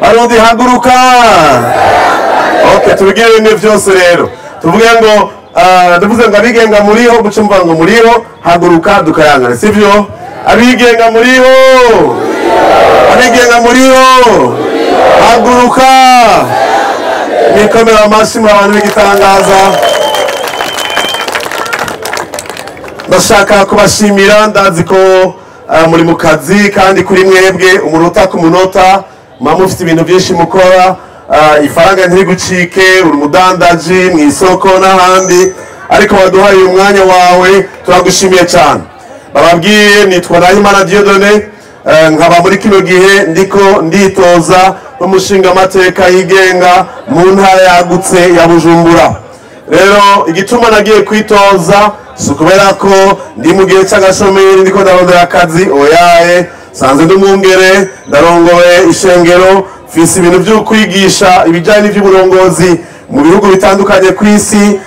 Barundi haguruka. Okay, tubigire bimwe byose rero. Tuvuge ngo ndavuze ngo abigenga muriho, guca mvuga ngo muriho, haguruka dukayangane, sivyo? Abigenga muriho, abigenga muriho, haguruka. Nikomera amashyi mu bantu b'igitangaza. Ndashaka kubashimira, ndazi ko muri mu kazi kandi kuri mwebwe umunota ku munota muba mufite ibintu byinshi mukora. Ifaranga ntirigucike, uri umudandaji mu isoko n'ahandi, ariko waduhaye umwanya wawe, turagushimiye cyane. Bababwiye nitwa Nahimana Dieudonné, nkaba muri kino gihe ndiko nditoza n'umushinga amateka yigenga mu ntara yagutse ya Bujumbura. Rero igituma nagiye kwitoza si ukubera ko ndi mu gihe cy'agashomeri ndiko ndarondera akazi, oyaye, sanze ndi umwungere, ndarongoye ishengero, mfise ibintu byo kwigisha ibijyanye n'iby'uburongozi mu bihugu bitandukanye ku isi.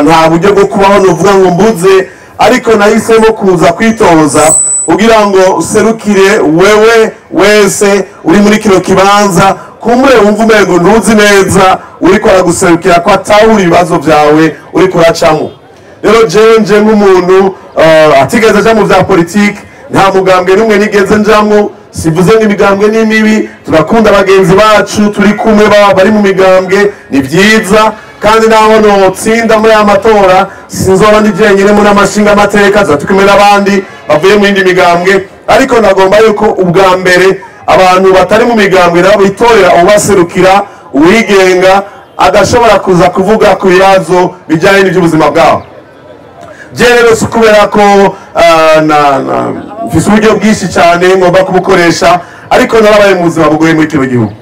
Nta buryo bwo kubaho nuvuga ngo mbuze, ariko nahisemo kuza kwitoza kugira ngo userukire wewe wese uri muri kino kibanza, kumbure wumva umengo ntuzi neza uriko araguserukira ko atahura ibibazo byawe uriko uracamo. Rero jewe nje nk'umuntu atigeze aja mu vya politike, nta mugambwe n'umwe nigeze njamwo. Sivuze ngo imigambwe ni mibi, turakunda bagenzi bacu turi kumwe bari mu migambwe, ni vyiza. Kandi naho notsinda muri aya matora sinzoba ndi jenyine muri amashinga amateka, tuba turi kumwe n'abandi bavuye mu yindi migambwe. Ariko nagomba yuko ubwa mbere abantu batari mu migambwe nabo bitorera ubaserukira, uwigenga agashobora kuza kuvuga ku bibazo bijyanye n'iby'ubuzima bwabo. Je rero si kubera ko mfise uburyo bwinshi cyane ngomba kubukoresha, ariko narabaye mu buzima bugoye muri kino gihugu,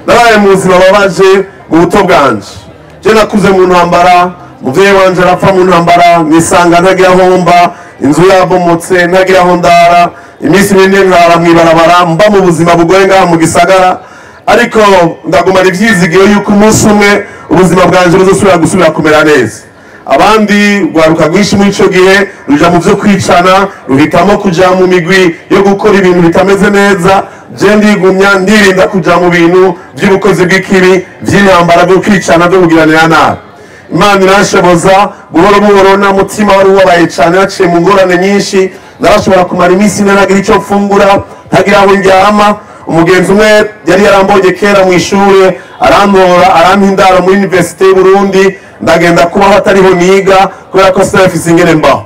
narabaye mu buzima bubabaje mu buto bwanje. Je nakuze mu ntambara, umuvyeyi wanje arapfa mu ntambara, nisanga ntagira aho mba, inzu yabomotse ntagira aho ndara, iminsi mine nkara mw'ibarabara, mba mu buzima bugoye ngaha mu gisagara. Ariko ndagumana ivyizigiro yuko umunsi umwe ubuzima bwanje buzosubira gusubira kumera neza. Abandi rwaruka rwinshi muri ico gihe ruja mu vyo kwicana, ruhitamo kuja mu migwi yo gukora ibintu bitameze neza. Je ndigumya ndirinda kuja mu bintu vy'ubukozi bw'ikibi, vy'intambara, byo kwicana, byo kugiranira nabi. Imana iranshoboza buhoro buhoro, na mutima wari ubabaye cane, naciye mu ngorane nyinshi, narashobora kumara iminsi ine ntagira ico mfungura, ntagira aho ndyama. Umugenzi umwe yari yarambonye kera mu ishure, arantora arampa indaro muri Université y'u Burundi, ndagenda kubaho atariho niga kubera ko sinafise ingene mbaho.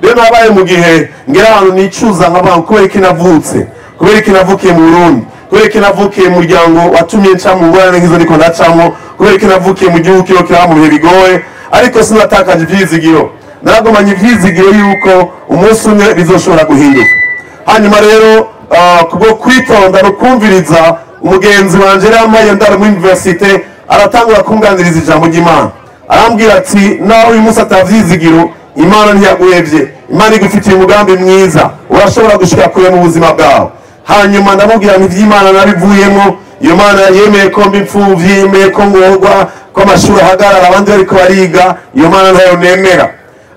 Rero nabaye mu gihe ngera ahantu nicuza nkavuga ngo kubera iki navutse, kubera iki navukiye mu Burundi, kubera iki navukiye mu muryango watumye nca mu ngorane nk'izo ndiko ndacamwo, kubera iki navukiye mu gihugu kiriko kiraba mu bihe bigoye. Ariko sinatakaje ivyizigiro, naragumanye ivyizigiro yuko umunsi umwe bizoshobora guhinduka. Hanyuma rero kubwo kwitonda no kumviriza umugenzi wanje yari yampaye indaro muri universite, aratangura kunganiriza ijambo ry'Imana, arambwira ati naho uyu munsi atavyizigiro, Imana ntiyaguhevye, Imana igufitiye umugambi mwiza, urashobora gushika kure mu buzima bwawe. Hanyuma ndamubwira nti ivy'Imana nabivuyemo, iyo Mana yemeye ko mba imfuvyi, yemeye ko ngorwa, ko amashuri ahagarara abandi bariko bariga, iyo Mana ntayo nemera.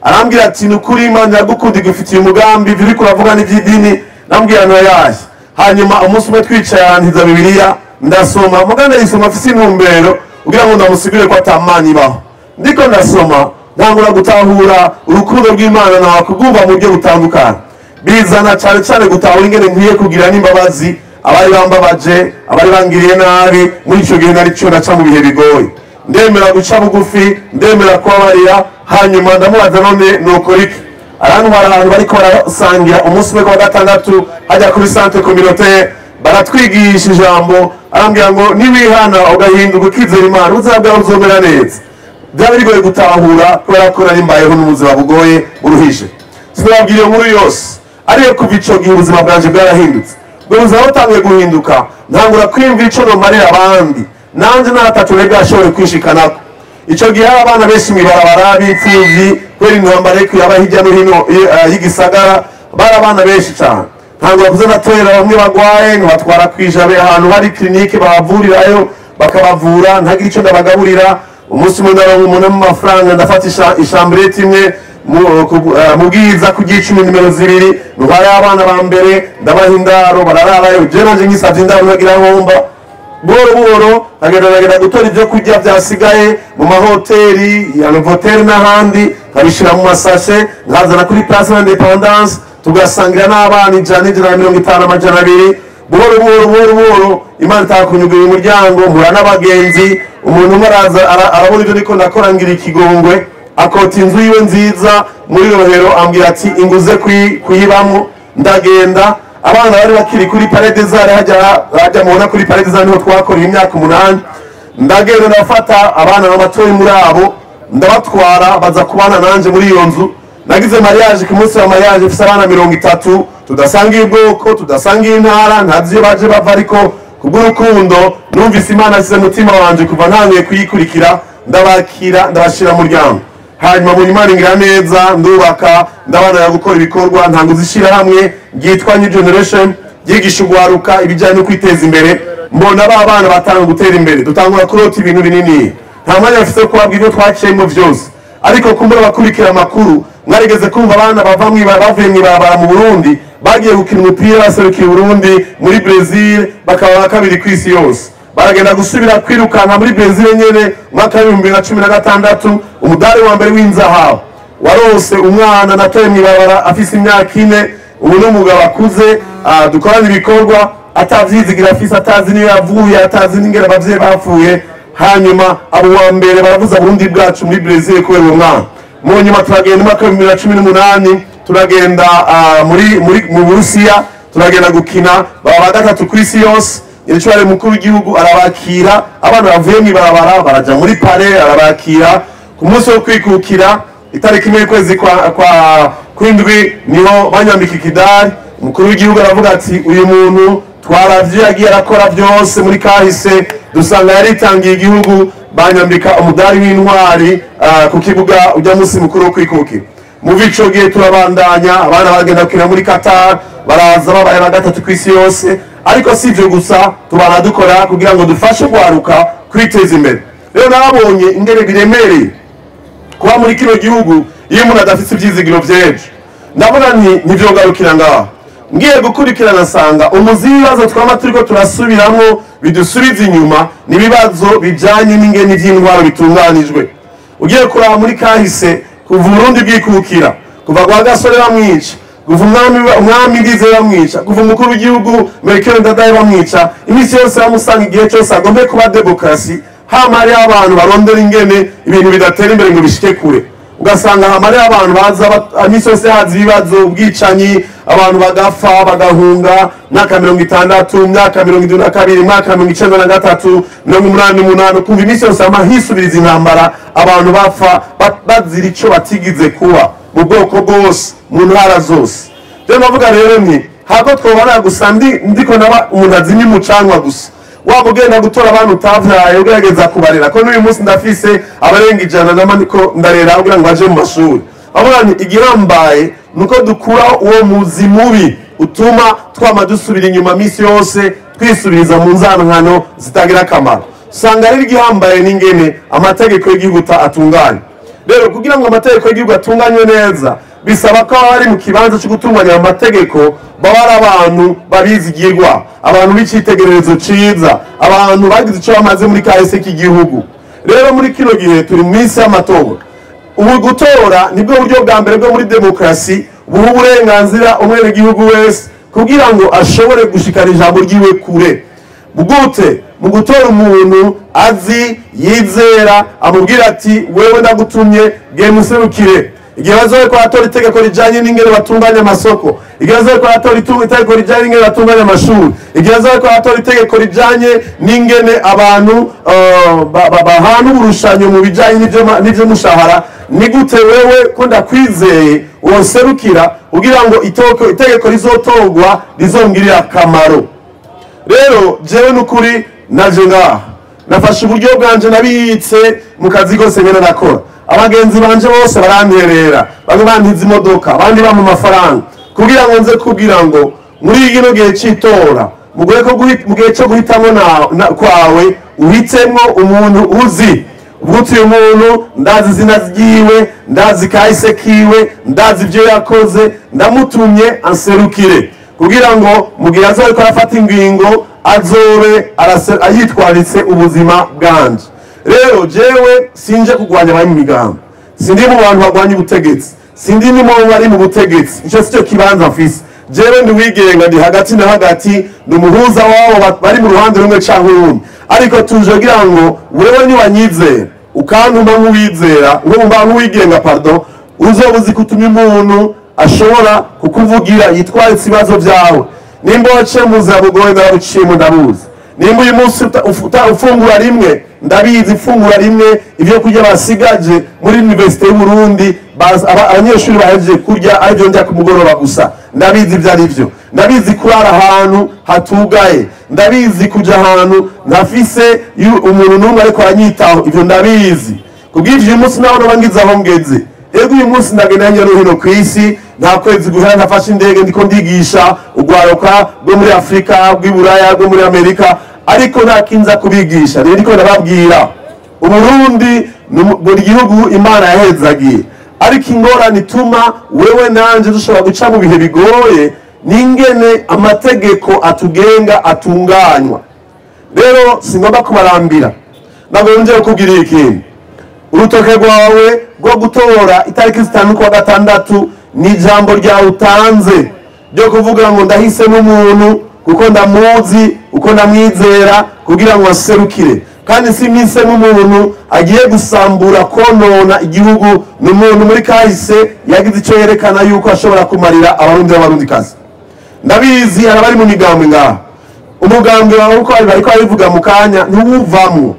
Arambwira ati ni ukuri Imana iragukunda, igufitiye umugambi, ivyo uriko uravuga ni ivy'idini. Ndamubwira nti oyaye. Hanyuma umunsi umwe twicaye ahantu Bibiliya ndasoma, muga ndayisoma mfise intumbero kugira ngo ndamusigure ko ata Mana ibaho. Ndiko ndasoma ntangura gutahura urukundo rw'Imana nakugumva mu buryo butandukanye, bizana cyane cyane gutahura ingene nkwiye kugira n'imbabazi abari bambabaje, abari bangiriye nabi muri ico gihe nari co naca mu bihe bigoye. Ndemera guca bugufi, ndemera kubabarira. Hanyuma ndamubaza none nukora iki? Arantwara ahantu bariko barasangira umunsi umwe kuwa gatandatu, hajya kuri centre communautaire, baratwigisha ijambo. Arambwira ngo niwihana ugahinduka ukizera Imana, ubuzima bwawe buzomera neza. Byaba bigoye gutahura kubera ko nari mbayeho n'ubuzima bugoye buruhije. Sinababwira iyo nkuru yose, ariko kuva ico gihe ubuzima bwanje bwarahindutse. Ubwo buzima butanguye guhinduka, ntangura kwiyumvira ico nomarira abandi, nanje naratatu nari bwashobore kwishikanako. Ico gihe hari abana benshi mw'ibarabara b'imfuvyi kubera intambara iriko iraba hirya no hino y'igisagara, bari abana benshi cane. Ntangura kuza ndatorera bamwe bagwaye, nkabatwara kw'ijabe ahantu hari clinique babavurirayo, bakabavura, ntagira ico ndabagaburira. Umunsi umwe ndaronka umuntu mu mafaranga, ndafata ishambrete imwe mu bwiza ku gicumi nimero 2, ntwara abana ba mbere, ndabaha indaro, barararayo. Je nanje nkisavye indaro ntagira aho mba. Buhoro buhoro nkagenda gutora ibyo kurya byasigaye mu mahoteli ya Novotel n'ahandi, nkabishyira mu masashe, nkazana kuri Place l'Independance, tugasangira n'abana 100, 150, 200. Buhoro buhoro buhoro buhoro Imana itakunyugura umuryango, mpura n'abagenzi. Umuntu umwe araza arabona ibyo ndiko ndakora, ngira ikigongwe, akota inzu yiwe nziza muri Rohero, ambwira ati inguze kuyibamo. Ndagenda, abana bari bakiri kuri Palais des Arts, hajya mubona kuri Palais des Arts niho twakoreye imyaka 8. Ndagenda ndafata abana b'abatoyi muri abo, ndabatwara, baza kubana nanje muri iyo nzu. Nagize mariage, ku munsi wa mariage mfise abana 30, tudasangiye ubwoko, tudasangiye intara, ntazi iyo baje bava, ariko kubw'urukundo numvise Imana asize umutima wanje kuva ntangiye kuyikurikira, ndabakira, ndabashira mu muryango. Hanyuma mu Imana ingira neza, ndubaka, ndabana gukora ibikorwa, ntanguza ishyirahamwe ryitwa New Generation, ryigisha ugwaruka ibijyanye no kwiteza imbere. Mbona ba bana batanga gutera imbere, dutangura kurota ibintu binini. Nta mwanya mfise wo kubabwira ibyo twaciyemo vyose, ariko kumbura abakurikira amakuru mwarigeze kumva abana bava mw'ibarabara, bavuye mw'ibarabara mu Burundi, bagiye gukina umupira baserukiye Burundi muri Brazil, bakaba ba kabiri ku isi yose. Baragenda gusubira kwirukanka muri Brazil nyene mwaka w'ibihumbi bibiri na cumi na gatandatu, umudari wa mbere w'inzahabu warose umwana natoye mw'ibarabara afise imyaka 4. Ubu ni umugabo akuze, dukorana ibikorwa, atavyizigira afise, atazi niyo yavuye, atazi n'ingene abavyeyi bapfuye. Hanyuma abo wa mbere baravuza Burundi bwacu muri Brazil kubera uwo mwana. Mu nyuma turagenda umwaka w'ibihumbi bibiri na cumi n'umunani, turagenda mu Burusiya, turagenda gukina, baba ba gatatu ku isi yose. Nyiricubahiro mukuru w'igihugu arabakira, abana bavuye mw'ibarabara baraja muri pare, arabakira ku munsi wo kwikukira, itariki 1 y'ukwezi kwa kw'indwi, niho banyambika ikidari. Umukuru w'igihugu aravuga ati uyu muntu twaravye yagiye arakora byose muri kahise, dusanga yaritangiye igihugu, banyambika umudari w'intwari ku kibuga ujya munsi mukuru wo kwikukira. Mu bico gihe turabandanya, abana bagenda gukina muri Qatar, baraza babaye ba gatatu ku isi yose. Ariko si ivyo gusa, tubana dukora kugira ngo dufashe gwaruka kwiteza imbere. Rero narabonye ingene biremereye kuba muri kino gihugu iyo umuntu adafite ivyizigiro vy'ejo. Ndabona nti ntivyogarukira ngaho, ngiye gukurikirana nsanga umuzi w'ibibazo twama turiko turasubiramwo bidusubiza inyuma ni ibibazo bijanye n'ingene ivy'intwaro bitunganijwe. Ugiye kuraba muri kahise, kuva Uburundi bwikukira, kuva kwa Gasore bamwica, kuva umwami Ndize bamwica, kuva umukuru w'igihugu Melchior Ndadaye bamwica, iminsi yose bamusanga igihe cyose agombe kuba demokarasi, hama hariho abantu barondera ingene ibintu bidatera imbere ngo bishike kure. Ugasanga hama hariho abantu baza iminsi yose haza ibibazo, ubwicanyi, abantu bagapfa bagahunga. Myaka 60, myaka 72, myaka 93, 88, ukumva iminsi yose hama hisubiriza intambara, abantu bapfa bazira ico batigize kuba mu bwoko bwose, mu ntara zose. Rero ndavuga rero nti hako twobana gusa ndiko naba umuntu azimya umucanwa gusa, waba ugenda gutora abantu utavyaye ugerageza kubarera, ko n'uyu munsi ndafise abarenga 100 n'amaniko ndarera kugira ngo baje mu mashuri. Bavuga nti igihambaye nuko dukura uwo muzi mubi utuma twama dusubira inyuma misi yose, twisubiriza mu nzankano zitagira akamaro. Usanga rero igihambaye n'ingene amategeko y'igihugu atunganye. Rero kugira ngo amategeko y'igihugu atunganywe neza, bisaba ko abari mu kibanza cyo gutunganya amategeko baba ari abantu babizigirwa, abantu b'icitegererezo ciza, abantu bagize ico bamaze muri kahise k'igihugu. Rero muri kino gihe turi mu minsi y'amatora. Ubu gutora nibwo buryo bwa mbere bwo muri demokarasi buha uburenganzira umwenegihugu wese kugira ngo ashobore gushikana ijambo ryiwe kure. Gute? Mu gutora umuntu azi, yizera, amubwira ati wewe ndagutumye, genda userukire. Igihe bazoye ko atora itegeko rijanye n'ingene batunganya amasoko, igihe bazoye ko atora itegeko rijanye n'ingene batunganya amashuri, igihe bazoye ko atora itegeko rijanye n'ingene abantu bahana uburushanyo mu bijanye n'ivyo mushahara, ni gute wewe ko ndakwizeye woserukira kugira ngo itegeko rizotorwa rizongirira akamaro. Rero jewe n'ukuri naje ngaha nafashe uburyo bwanje nabitse mu kazi kose ngenda nakora. Abagenzi banje bose baranterera, bamwe bantiza imodoka, abandi bampa amafaranga kugira ngo nze kugira ngo muri kino gihe c'itora, mu gihe cyo guhitamwo kwawe uhitemwo umuntu uzi. Uvuga uyu muntu ndazi izina ryiwe, ndazi kahise kiwe, ndazi ibyo yakoze, ndamutumye anserukire. Kugira ngo mu gihe azoba ariko arafata ingingo azobe ayitwaritse ubuzima bwanje. Rero jewe sinje kugwanya abari mu migambi, sindi mu bantu bagwanya ubutegetsi, sindi ni mu bari mu butegetsi, ico sico kibanza mfise. Jewe ndi wigenga, ndi hagati na hagati, ni umuhuza wabo bari mu ruhande rumwe canke urundi. Ariko tuje kugira ngo wewe niwanyizera ukantuma nk'uwizera, nkumva nk'uwigenga, pardon, uzoba uzi kutuma umuntu ashobora kukuvugira yitwaritse ibibazo vyawe. Nimba waciye mu buzima bugoye, narabuciyemo, ndabuzi. Nimba uyu munsi ufungura rimwe, ndabizi, ifungura rimwe ibyo kurya basigaje muri Université y'u Burundi, abanyeshuri bahejeje kurya aribyo ndya ku mugoroba gusa, ndabizi ibyo ari byo. Ndabizi kurara ahantu hatugaye, ndabizi kuja ahantu ntafise umuntu n'umwe ariko aranyitaho, ivyo ndabizi. Kubw'ivyo uyu munsi naho noba ngize aho ngeze. Ego uyu munsi ndagenda hirya no hino kw'isi, nta kwezi guhera ntafashe indege ndiko ndigisha urwaruka rwo muri Afrika, rw'i Buraya, rwo muri Amerika, ariko nta kinza kubigisha. Rero ndiko ndababwira, Uburundi ni buri gihugu Imana yahezagiye, ariko ingorane ituma wewe nanje dushobora guca mu bihe bigoye n'ingene amategeko atugenga atunganywa. Rero singomba kubarambira, ntabwo ngiye kukubwira ikintu. Urutoke rwawe rwo gutora itariki 5 kwa gatandatu ni ijambo ryawe utanze ryo kuvuga ngo ndahisemo umuntu kuko ndamuzi, uko ndamwizera, kugira ngo aserukire. Kandi si mpisemo umuntu agiye gusambura konona igihugu, ni umuntu muri kahise yagize icyo yerekana yuko ashobora kumarira abarundi n'abarundikazi. Ndabizi hari abari mu migambwe ngaha, umugambwe wawe uko bariko babivuga mu kanya ntiwuvamwo.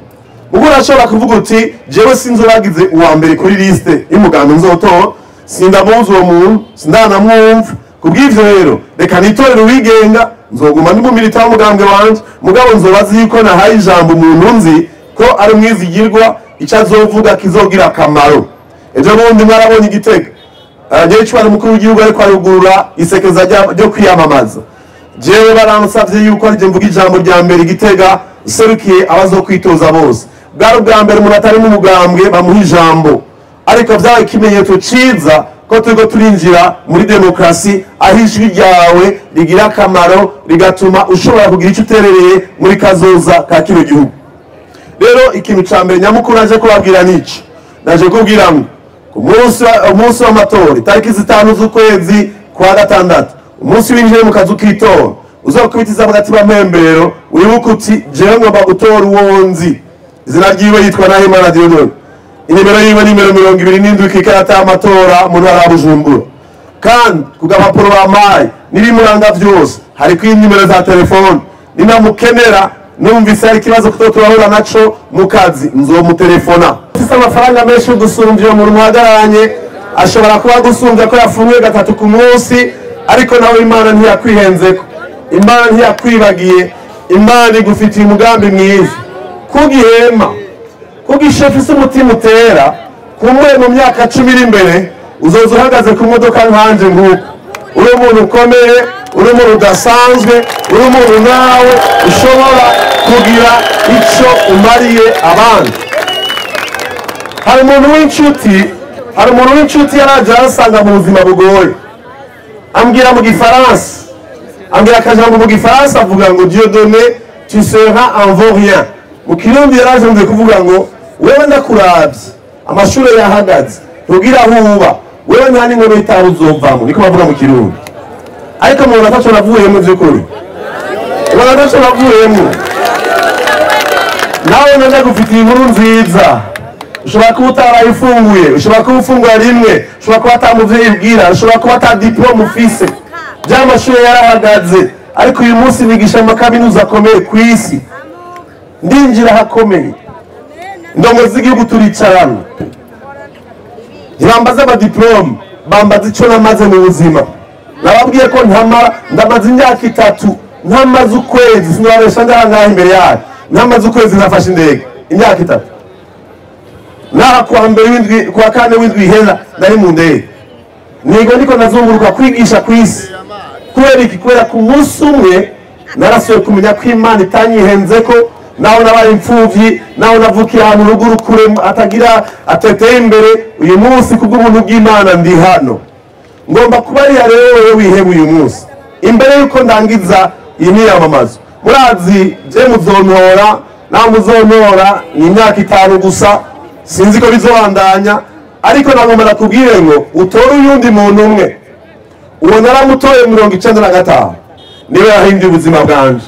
Ubwo urashobora kuvuga uti jewe sinzi uwagize uwa mbere kuri liste y'umugambwe nzotora, sindamuzi uwo muntu, sindanamwumva. Kubw'ivyo rero reka nitorere uwigenga, nzoguma ndi mu milita w'umugambwe wanje, mugabo nzobazi yuko nahaye ijambo umuntu nzi ko ari umwizigirwa, ico azovuga kizogira akamaro. Ejo bundi mwarabonye Igitega, nyecwari mukuru w'igihugu ariko arugurura isekeza ryo kwiyamamaza. Jewe baransavye yuko arije mvuga ijambo rya mbere Igitega serukiye abazokwitoza bose. Bwari ubwa mbere umuntu atari mu mugambwe bamuha ijambo, ariko vyabaye ikimenyetso ciza ko turiko turinjira muri demokrasi, aho ijwi ryawe rigira akamaro rigatuma ushobora kugira ico uterereye muri kazoza ka kino gihugu. Rero ikintu ca mbere nyamukuru naje kubabwira nico, naje kubwira ngo ku munsi w'amatora itariki 5 z'ukwezi kwa gatandatu, umunsi winjiye mu kazu k'itora, uzokubitiza hagati b'ampembero, wibuke uti jewe ngomba gutora uwo nzi, izina ryiwe yitwa Nahimana Dieudonne, inimero yiwe nimero 27 kw'ikarata y'amatora mu ntara ya Bujumbura. Kandi ku gapapuro bampaye n'ibimuranga vyose hariko inimero za telefone, ninamukenera numvise hari ikibazo kuko turahura naco mu kazi nzomutelefona. Ufise amafaranga menshi gusumbya uwo muntu muhagararanye, ashobora kuba agusumbya ko yafunguye 3 ku munsi, ariko nawe Imana ntiyakwihenzeko, Imana ntiyakwibagiye, Imana igufitiye umugambi mwiza. Kugihema kugisha ufise umutima utera, kumwe mu myaka 10 iri imbere uzoza uhagaze ku modoka nkanje nguko, uri umuntu ukomeye, uri umuntu udasanzwe, uri umuntu nawe ushobora kugira ico umariye abandi. Hari umuntu w'inshuti yaraje arasanga mu buzima bugoye, ambwira mu gifaransa, ambwira akajambo mu gifaransa avuga ngo Dieudonné tu seras un vaurien. Mu kirundi yaraje ngo kuvuga ngo wewe ndakuravye amashure yahagaze ntugira aho uba, wewe nta n'inkono y'itabi uzovamwo, niko bavuga mu kirundi. Ariko umuntu ataco navuyemwo vy'ukuri, umuntu ataco navuyemwo. Nawe ndagufitiye inkuru nziza, ushobora kuba utarayifunguye, ushobora kuba ufungura rimwe, ushobora kuba ata muvyeyi ubwira, ushobora kuba ata diplome ufise, by'amashure yarahagaze, ariko uyu munsi nigisha mu makaminuza akomeye kw'isi, ndinjira ahakomeye, indongo z'igihugu turicarana, ntibambaze amadiplome, bambaze ico namaze mu buzima. Nababwiye ko ndamaze imyaka 3 ntamaze ukwezi, sinababesha ngaha ngaha imbere yayo, ntamaze ukwezi nafashe indege imyaka 3. Naha kuwa mbere w'indwi, kuwa kane w'indwi ihera nari mu ndege, nigo ndiko nazunguruka kwigisha kw'isi. Kubera iki? Kubera ku munsi umwe narasuye kumenya ko Imana itanyihenzeko, naho nabaye imfuvyi, naho navukiye ahantu ruguru kure atagira ateteye imbere, uyu munsi kubw'ubuntu bw'Imana ndi hano. Ngomba kuba ari rero wewe wiheba uyu munsi. Imbere yuko ndangiza iyi miyamamazo, murazi je muzontora naho muzontora ni imyaka 5 gusa, sinzi ko bizobandanya, ariko nagomba nakubwire ngo utore uyundi muntu umwe. Uwo naramutoye 95 niwe yahinduye ubuzima bwanje.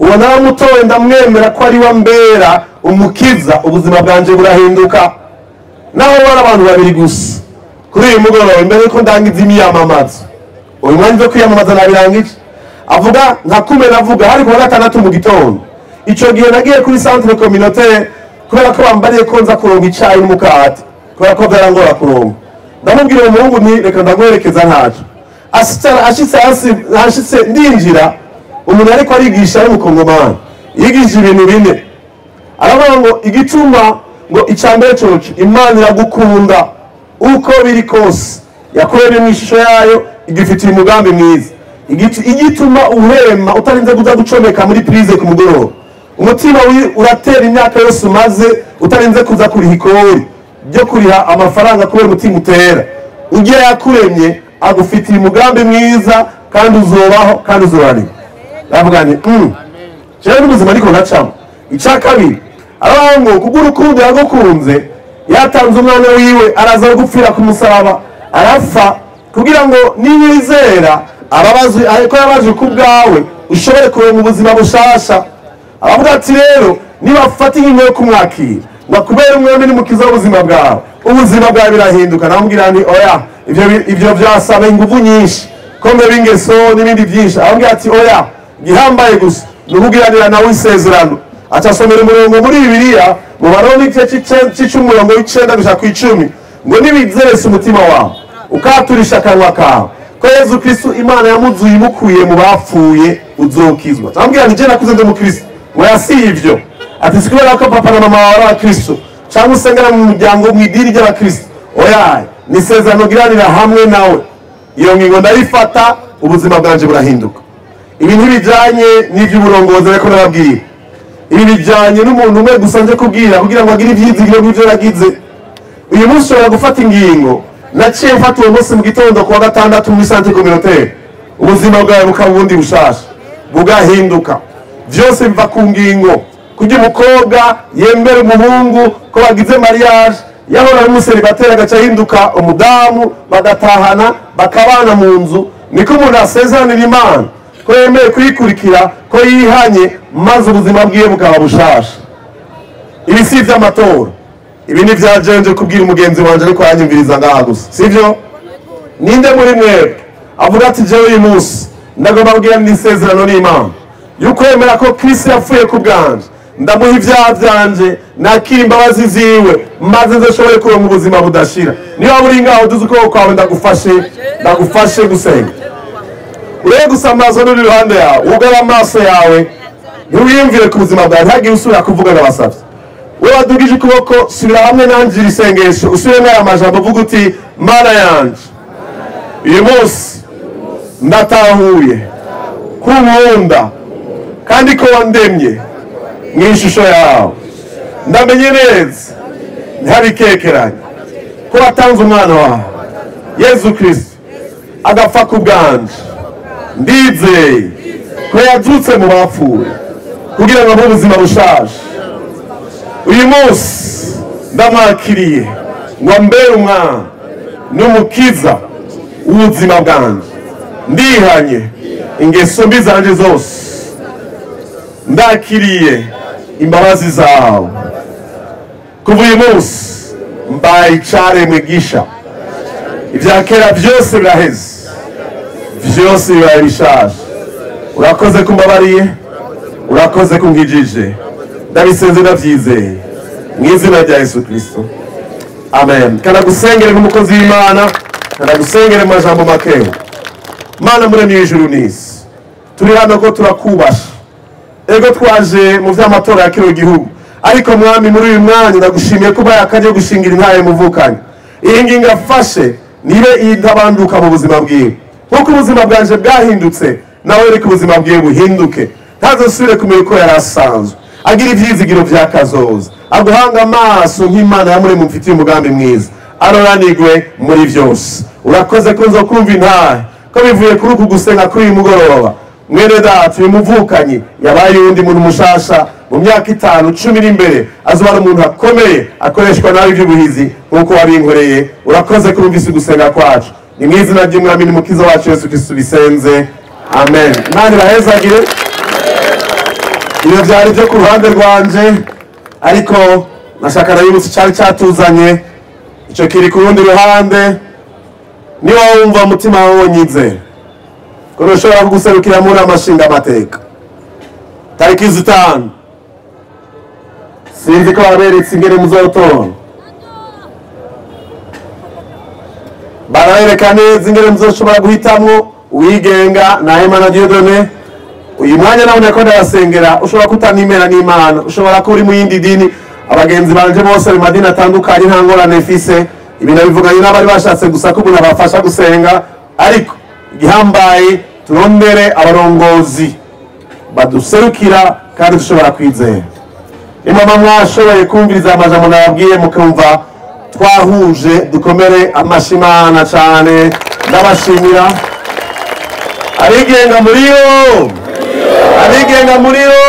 Uwo naramutoye ndamwemera ko ari we mbera umukiza, ubuzima bwanje burahinduka. Naho bari abantu babiri gusa kuri uyu mugoroba, imbere yuko ndangiza imiyamamazo, uyu mwanya wo kwiyamamaza nabirangije, avuga nka kume navuga hari kuwa gatandatu mu gitondo. Ico gihe nagiye kuri centre communautaire kubera ko bambariye ko nza kuronka icayi n'umukate, kubera ko byarangora kuronka. Ndamubwira umuhungu nti reka ndaguherekeza ntaco. Ashitse hasi, ashitse ndinjira, umuntu ariko arigisha ari umukongomani, yigisha ibintu bine. Aravuga ngo igituma ngo icambere coco Imana iragukunda uko biri kose, yakuremye mu ishusho yayo, igifitiye umugambi mwiza. Igituma uhema utarinze kuza gucomeka muri prise ku mugoroba, umutima uratera imyaka yose umaze utarinze kuza kuriha ikori ryo kuriha amafaranga kubera umutima utera. Ugiye yakuremye agufitiye umugambi mwiza, kandi uzobaho kandi uzoranirwa. Ndavuga nti jewe n'ubuzima ariko ndacamo. Icya kabiri aravuga ngo kubw'urukundo yagukunze yatanze umwana wiwe araza gupfira ku musaraba, arapfa kugira ngo niwizera ababazwe ariko yabajwe ku bwawe ushobore kuronka ubuzima bushasha. Aravuga ati rero nibafata ingingo yo kumwakira ngo akubere umwami n'umukiza w'ubuzima bwawe, ubuzima bwawe birahinduka. Namubwira nti oya, ivyo byasaba inguvu nyinshi, kombe b'ingeso n'ibindi byinshi. Aramubwira ati oya, gihambaye gusa ni ukugiranira nawe isezerano. Aca asomera umurongo muri Bibiliya mu Baroma igice c'umurongo w'icenda gushika kw'icumi, ngo nibizerese umutima wawe ukaturisha akanwa kawe ko Yezu Kristo Imana yamuzuye imukuye mu bapfuye uzokizwa. Aramubwira nti je nakuze ndi umukristo, ngo yasi ivyo. Ati si kubera ko papa na mama bawe ari abakristo cyangwa usengera mu muryango mu idini ry'abakristo, oya, ni isezerano giranira hamwe nawe. Iyo ngingo ndayifata, ubuzima bwanje burahinduka. Ibi ntibijanye n'ivy'uburongozi ariko nababwira, ibi bijanye n'umuntu umwe gusa nje kubwira kugira ngo agire ivyizigiro nk'ivyo yagize. Uyu munsi ushobora gufata ingingo, naciye mfata uwo munsi mu gitondo kuwa gatandatu muri centre communautaire, ubuzima bwawe bukaba ubundi bushasha, bugahinduka. Vyose biva ku ngingo. Kugira umukobwa yemera umuhungu ko bagize mariage, yahora ari umuseribateri agaca ahinduka umudamu, bagatahana bakabana mu nzu. Niko umuntu asezeranira Imana ko yemeye kuyikurikira, ko yihanye, maze ubuzima bwiwe bukaba bushasha. Ibi si ivy'amatora, ibi ni vya jewe kubwira umugenzi wanje ariko aranyumviriza ngaha gusa, sivyo? Ninde muri mwebwe avuga ati jewe uyu munsi ndagomba kugira n'isezerano n'Imana yukwemera ko Kristo yapfuye ku bwanje, ndamuha ibyaha byanje, nakira imbabazi ziwe, maze nzoshobore kuronka ubuzima budashira. Niba uri ngaho uduze ukuboko kwawe, ndagufashe gusenga. Urebe gusa amaso n'uri iruhande yawe, ugare amaso yawe, ntiwiyumvire ku buzima bwawe, ntihagire usubira kuvuga n'abasavye. Wewe wadugije ukuboko, subira hamwe nanje iri sengesho, usubiremo aya majambo uvuga uti Mana yanje, uyu munsi ndatahuye ko unkunda kandi ko wandemye mu ishusho yawe. Ndamenye neza ntabikekeranye ko watanze umwana wawe Yezu Kristo agapfa ku bwanje. Ndizeye ko yazutse mu bapfuye kugira ngo abe ubuzima bushaje. Uyu munsi ndamwakiriye ngo ambere umwana n'umukiza w'ubuzima bwanje. Ndihanye ingeso mbi zanje zose, ndakiriye imbabazi zawe. Kuva uyu munsi mbaye icaremwe gisha, ibya kera byose biraheze, byose bibaye bishaje. Urakoze kumbabariye, urakoze kunkijije, ndabisenze ndabyizeye mu izina rya Yesu Kristo, amen. Kanagusengere nk'umukozi w'Imana, kanagusengere mu majambo makeya. Mana muremyi w'ijuru n'isi, turi hano ko turakubasha. Ego twaje mu vy'amatora ya kino gihugu, ariko mwami muri uyu mwanya ndagushimiye kuba yakaje gushingira intaye muvukanye. Iyi ngingo afashe nibe intabanduka mu buzima bwiwe, nkuko ubuzima bwanje bwahindutse, nawe reka ubuzima bwiwe buhinduke, ntazosubire kumenya uko yari asanzwe, agira ivyizigiro vya kazoza, aguhanga amaso nk'Imana yamuremye umfitiye umugambi mwiza, aroranigwe muri vyose. Urakoze ko nzokumva intahe Ko bivuye kuri uku gusenga kuri uyu mugoroba, mwene data uyu muvukanyi yabaye uwundi muntu mushasha. Mu myaka 5, 10 iri imbere azoba ari umuntu akomeye, akoreshwa nawe iby'ubuhizi nk'uko wabinkoreye. Urakoze kurumvise gusenga kwacu. Ni mu izina ry'Umwami n'Umukiza wacu Yesu Kristo bisenze, amen. Imana ibahezagire. Ibyo byari byo ku ruhande rwanje, ariko nashaka nabibutse icyari cyatuzanye, icyo kiri ku rundi ruhande. Niba wumva umutima wawe wonyize ko ushobora kuguserukira muri amashinga amateka tariki 5, sinzi ko baberetse ingene muzotora, barabereka neza ingene muzoshobora guhitamwo uwigenga na Hemana Dieudonné. Uyu mwanya nabona ko ndabasengera, ushobora kutanimera n'Imana, ushobora kuba uri mu yindi dini. Abagenzi banje bose mu madini atandukanye nta ngorane mfise, ibi nabivuganye n'abari bashatse gusa ko umuntu abafasha gusenga, ariko igihambaye turondere abarongozi baduserukira kandi dushobora kwizera. Imama mwashoboye kumviriza amajambo nababwiye, mukumva twahuje, dukomere amashimana cyane. Ndabashimira. Abigenga muri yo, abigenga muri yo.